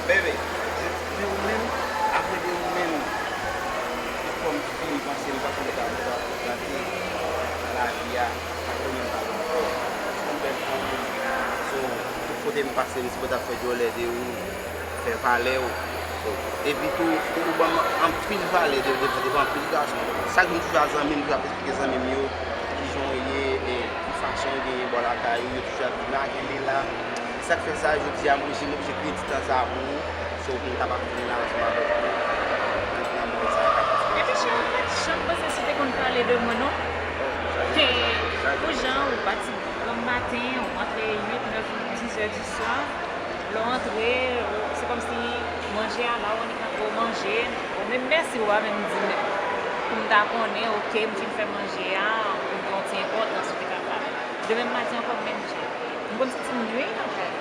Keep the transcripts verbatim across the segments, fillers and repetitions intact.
Bebe, de ou menm, apre de ou menm, tout fwa m fin panse m pa sanble ta ta gate lavi a, pa konnen m pale ankò. Ou bèl fanm, so, tout kote m pase, m sipoze ap fè djòlè de ou, fè valè w. So, epi tou, ou, ou ban m anpil valè de, de, devan anpil gason. Chak jou m toujou a zanmi m, m toujou ap eksplike zanmi m yo kijan w ye, e ki fason w genyen bò lakay ou, yo toujou ap di m, "A, kenbe la." Se sa k fè sa, jodi a, mwen, j-, mwen oblije kreye ti tan sa a pou ou, so pou m kapab vin la ansanm avèk ou nan, nan mond sa a k ap pase. Epi cheri, m pa t janm panse si w te konn pale de mwen, non. He, pou jan ou pati granm maten, ou antre uit, nèf, dis è di swa, lè w antre, ou, se kòmsi manje a la, ou annik antre, ou manje, ou menm mèsi, ou pa menm di m pou m ta konnen, oke, m fin fè manje a, pou m gen yon ti enpòtans, ou te kapab. Demen maten ankò, menm jan. M konn santi m lwen lakay la.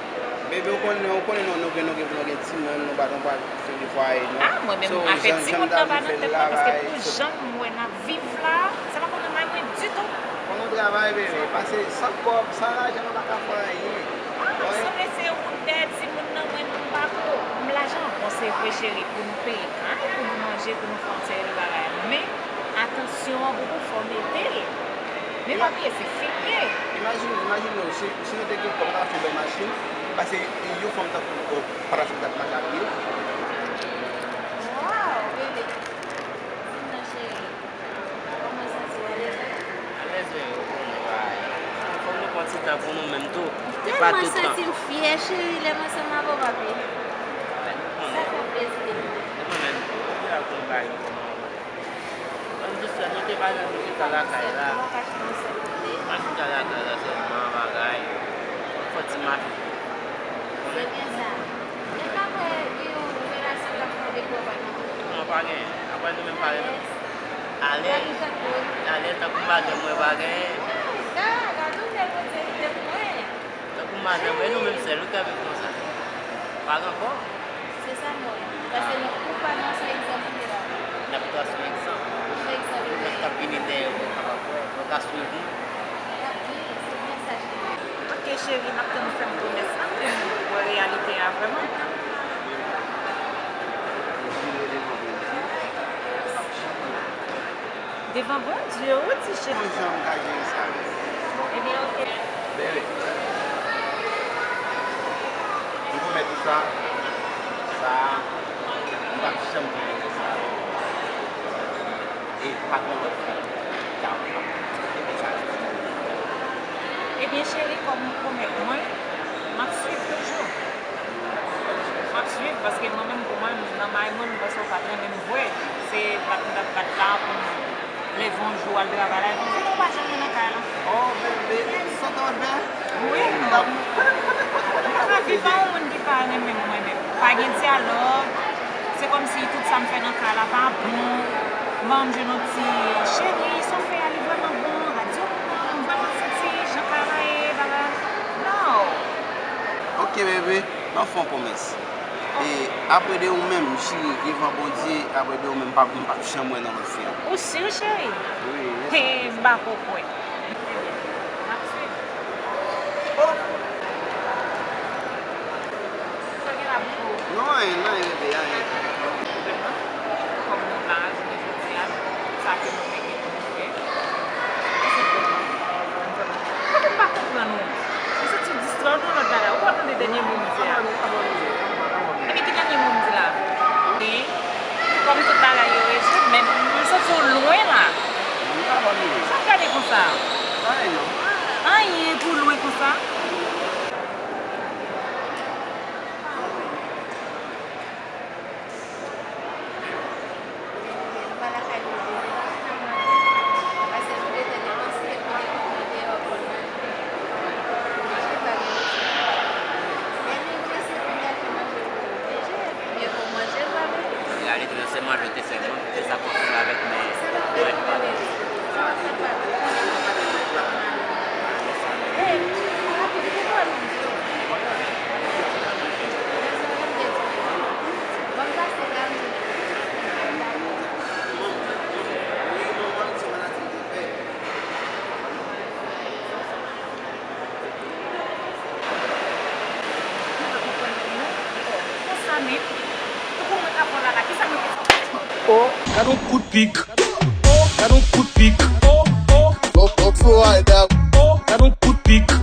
Bebe, ou konnen, ou konnen nou, nou gen, nou gen, nou gen timoun, nou pa, nou pa fè de fwaye, non. Ah, mwen menm, afè timoun nan pa nan tèt mwen, paske pou jan m wè n ap viv la, sa pa konn nan may mwen ditou. Fò nou travay, bebe, pase san kòb, san lajan, nou pa ka fè anyen. Ah, sanble se ou dèyè timoun nan, mwen, m pa ko. M lajan bon, se vre, cheri, pou nou peye kay, pou nou manje, pou nou fè yon seri de bagay. Men, atansyon an, pou, pou fò mete l. Men pa bliye, se fi m ye. Imajine, imajine w, si, si nou te gen kòb, nou ta achte bèl machin, pase yon fanm tankou w, pa ta sot ap mache a pye. Waw, bebe. Di m non, cheri. Kòman w santi w, alèz? Alèz, wi, ou konnen bagay. Fòk nou pran ti tan pou nou menm tou. M tèlman santi m fyè, cheri, lè m ansanm avè w, papi. Sa fè m plezi. Ou konnen, ou vle al konn bagay. Menm jis la, nou te pa nan nou chita lakay la. Mwen chita lakay la sèlman, bagay. Fò ti mache. Se byen sa. Men pa kwè gen yon relasyon k ap fè w depi w pa nan kote. Non, pa gen. Apre nou menm pa gen. Alèz. Alèz tankou madanm mwen pa gen. Sa, gade yon nèg Bondye kite pou mwen. Tankou madanm, e nou menm sèl, nou ka viv konsa. Pa gen ankò. Se sa m wè. Paske nou, ou pa nan se egzanp ou ye la. N ap trase yon egzanp. Yon egzanp. Lòt k ap vini dèyè yo kapab wè, yo ka swiv nou. N ap vini, se byen sa, cheri. Ok, cheri, m ap tann ou fè m pwomès la pou m wè reyalite a vrèman. Devan Bondye, wi, ti cheri. Yon jan m ka jere sa. Ebyen, oke. Bebe. M pwomèt ou sa. Sa a, m p ap janm bliye sa. E pa gen lòt fi. Ebyen, cheri, kòm ou pwomèt mwen, m ap swiv toujou. M ap swiv, paske mwen menm, pou mwen, nan may mwen, m panse w pa t renmen m vre. Se bat m t ap bat la pou m leve yon jou al travay la, epi w di nou pa janm nan kay la. Oh, bebe, sa t ap fè? Wi, non. M pa ka viv ak yon moun ki pa renmen m, mwen menm. Pa gen dyalòg. Se kòmsi tout sa m fè nan kay la pa bon. M pa janm jwenn yon ti cheri, sa w fè a, li vrèman bon, radyo bon, m vrèman santi jan kay la ye, bagay. Non. Ok, bebe. M ap fè yon pwomès. E apre de ou menm, cheri, devan Bondye, apre de ou menm, m p ap, m p ap janm wè nan lòt fi ankò. Ou si, cheri? Wi, wi. He, m pa ko kwè. M ap swiv. Oh! Sa gen la pou ou? Non, anyen, non, anyen, bebe, anyen. Kòm nou la, jounen jodi a, sa ke nou te gen pou nou fè. Poutèt m pa konprann ou. M santi w distrè, ou nan lòt bagay. Ou pa tande dènye mo m di a. Epi ki dènye mo m di la? Wi. Kòm tout bagay yo rezoud, men m santi w lwen la. Sa w gade konsa? Anyen pou lwen konsa? Ebyen, m pa lakay nou demen, m pa ka mande. Paske m gentan depanse pou te mete deyò pou l manje. Manje pa gen leson. Men li prese pou l al fè manje pou nou. Sèlman je te sèlman, se sa konfime avèk mwen. Mwen. Oh, gad yon kout pik. Oh, gad yon kout pik. Oh, oh. Fò, fò, fò, ay, dam. Oh, gad yon kout pik.